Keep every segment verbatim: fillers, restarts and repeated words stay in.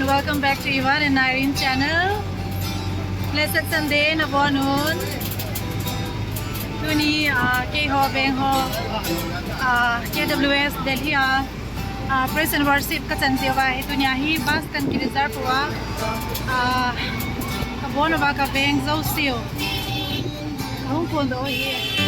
Welcome back to Ivan and Irene channel. Blessed Sunday nabonun. Tuni, ah, keiho veng ho, ah, K W S Delhi a, ah, praise and worship kachan jeh uva hi tunia hi bus kan ki reserve uva, ah, kabon uva kaveng jouseu ahung kholdoh u ahi.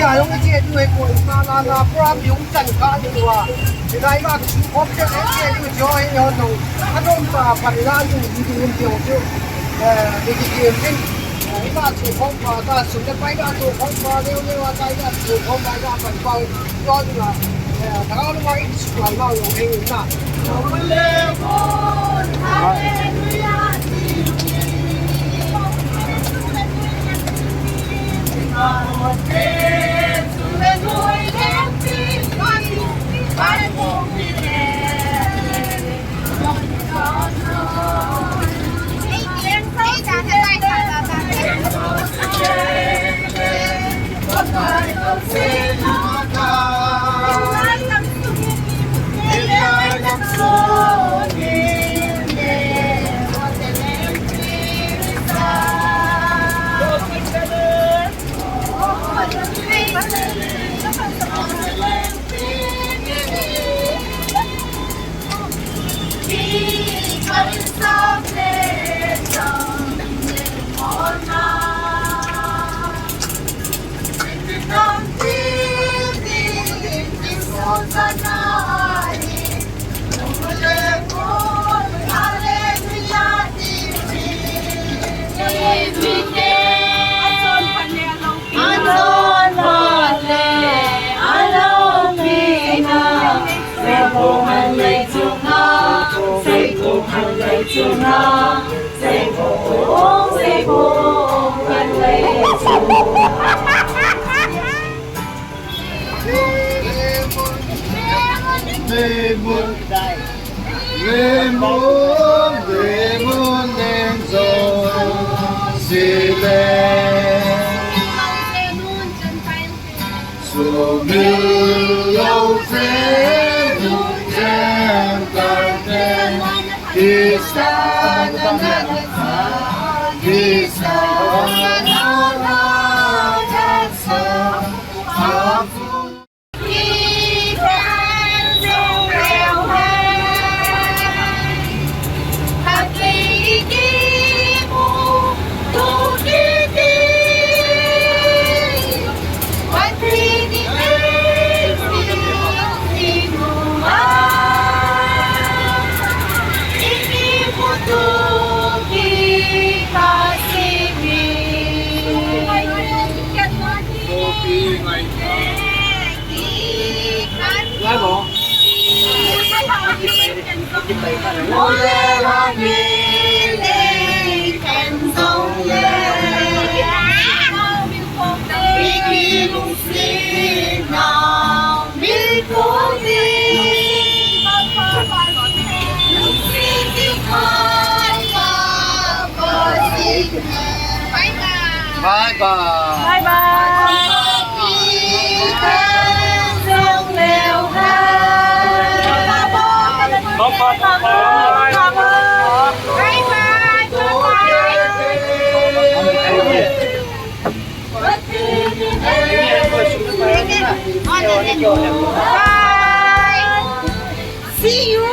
Ayong che du he ko na na na program yung chan ka ni wa. Ni lai ma ki su khom che che du jo he yo no. Anom ta pan la du di di di jo. Eh, di di di. Ni ma su khom pa ta su le pai da su khom pa le le wa ta ya su khom pa da pan pa yo ni la. Eh, ta lo ma i su la lo yo he na. Lemon, lemon, lemon, lemon, sile. Sumil lo fe nu jem kar te, Krista na na na, Krista na na na, sa. Bye bye. Bye bye. Bye bye. Bye bye. Bye. See you.